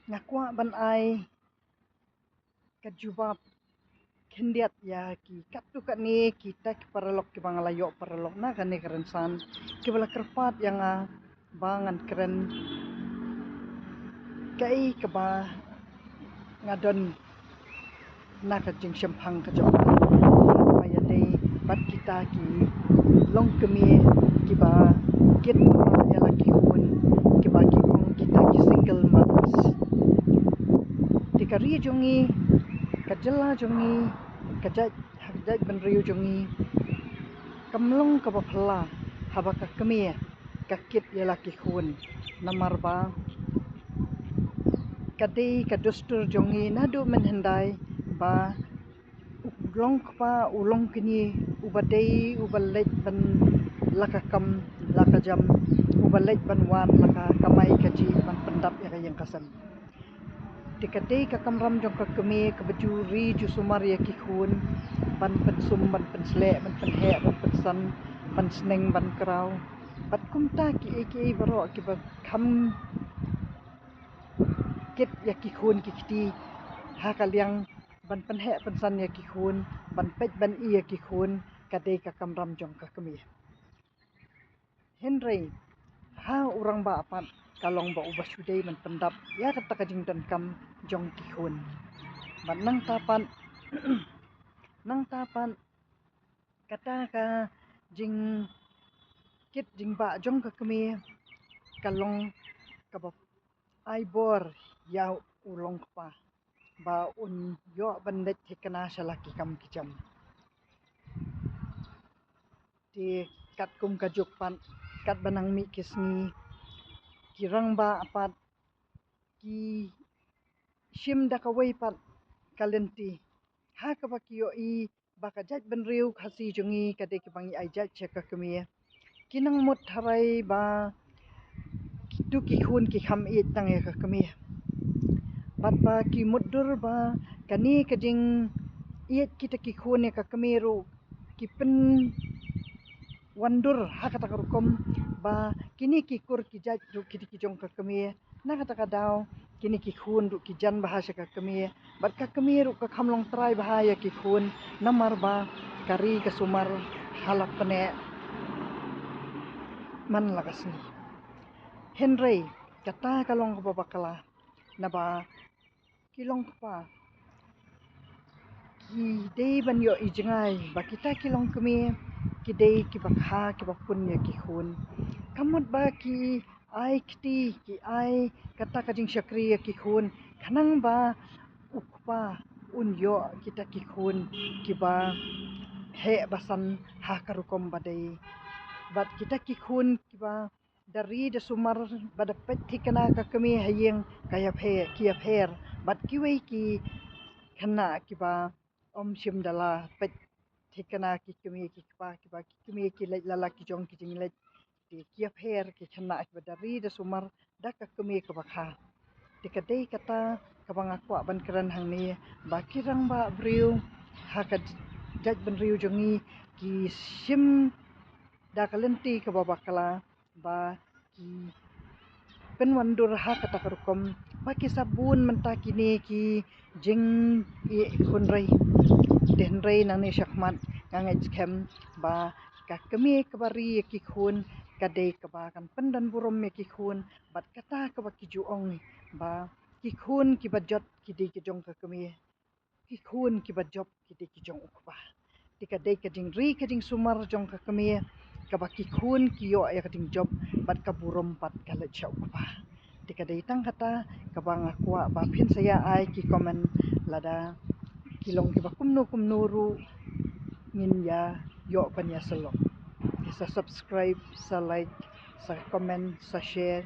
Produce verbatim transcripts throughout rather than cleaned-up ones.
Nga kwah ban ai ka jubab khyndiat ïa ki katto katne kita ki paralok kiba nga la ïoh paralok na kane ka rynsan, kiba la kyrpad ïa nga ba ngan kren kaei kaba nga don na ka jingshemphang ka jong nga, ba ïadei bad kita ki longkmie kiba kit ïa la ki khun, kiba ki ong kita ki single mothers. Te ka ri jong ngi, ka jylla jong ngi, ka jait, ka jaitbynriew jong ngi kam long kaba phylla haba ka kmie ka kit ïa la ki khun. Namar ba ka dei ka dustur jong ngi naduh mynhyndai ba u longkpa u longkñi uba dei uba leit ban la ka kam la ka jam, uba leit ban wad la ka kamai kajih ban pyndap ïa ka ïing ka sem. Te ka dei ka kamram jong ka kmie kaba ju ri ju sumar ïa ki khun ban pynsum, ban pynsleh, ban pynheh, ban pynsan, ban sneng, ban kraw. Bad kumta kiei kiei baroh kiba kham kit ïa ki khun ki kti ha ka liang ban pynheh pynsan ïa ki khun, ban peit ban ï ïa ki khun, ka dei ka kamram jong ka kmie. Hynrei ha u rangbah pat ka long ba uba shu dei ban pyndap ïa kata ka jingdonkam jong ki khun. Bad nangta pat, nangta pat kata ka jingkit jingbah jong ka kmie ka long kaba ai bor ïa u longkpa ba un ïoh ban leit thikna sha la ki kam ki jam. Te katkum ka juk pat, katba nang mih ki sngi, ki rangbah pat ki shim da kawei pat ka lynti ha kaba ki ïohi ba ka jaitbynriew Khasi jong ngi ka dei kaba ngi ai jait sha ka kmie. Ki nang mut tharai ba kitu ki khun ki kham ïeit tang ïa ka kmie, bad ba ki mutdur ba kane ka jingïeit kita ki khun ïa ka kmie ruh ki pynwandur ha kata ka rukom ba kine ki kur ki jait ruh ki dei ki jong ka kmie. Na kata ka daw kine ki khun ruh ki jan bha sha ka kmie, bad ka kmie ruh ka kham long trai bha ïa ki khun, namar ba ka ri ka sumar ha la pyneh man la ka sngi. Hynrei kata ka long kaba bakla, naba ki longkpa ki dei ban ïohi jngai ba kita ki longkmie ki dei kiba kha kiba pun ïa ki khun. Ka mut ba ki ai kti, ki ai kata ka jingshakri ïa ki khun khnang ba u kpa un ïoh kita ki khun kiba heh ba san ha ka rukom ba dei. Bad kita ki khun kiba da ri da sumar ba da peit thikna ka kmie ha ïing ka ïapher, ki ïapher bad kiwei ki khynnah kiba ym shym da la peit thikna ki kmie ki kpa, kiba ki kmie ki leit la la ki jong ki jingleit. Te ki ïapher ki khynnah kiba da ri da sumar da ka kmie kaba kha. Te ka dei kata kaba nga kwah ban kren hangne ba ki rangbah briew ha ka jaitbynriew jong ngi ki shim da ka lynti kaba bakla ba ki pynwandur ha kata ka rukom ba ki sa bun mynta kine ki jingïeit khun rei. Te hynrei nangne shakhmat nga ngeit skhem ba ka kmie kaba ri ïa ki khun ka dei kaba kan pyndon burom ïa ki khun, bad kata kaba ki ju ong ba ki khun kiba jot ki dei ki jong ka kmie, ki khun kiba jop ki dei ki jong u kpa. Te ka dei ka jingri ka jingsumar jong ka kmie kaba ki khun ki ïoh ïa ka jingjop bad ka burom pat ka leit sha u kpa. Te ka dei tang kata kaba nga kwah ba phin sa ïa ai ki comment, lada ki long kiba kumno kumno ruh ngin ïa ïoh ban ïa sylok. Te sa subscribe, sa like, sa comment, sa share,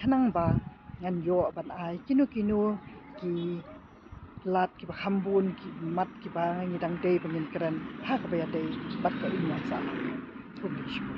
khnang ba ngan ïoh ban ai kino kino ki lad kiba kham bun, ki mat kiba ngi dang dei ba ngin kren ha kaba ïadei bad ka imlang sahlang. Khublei shibun.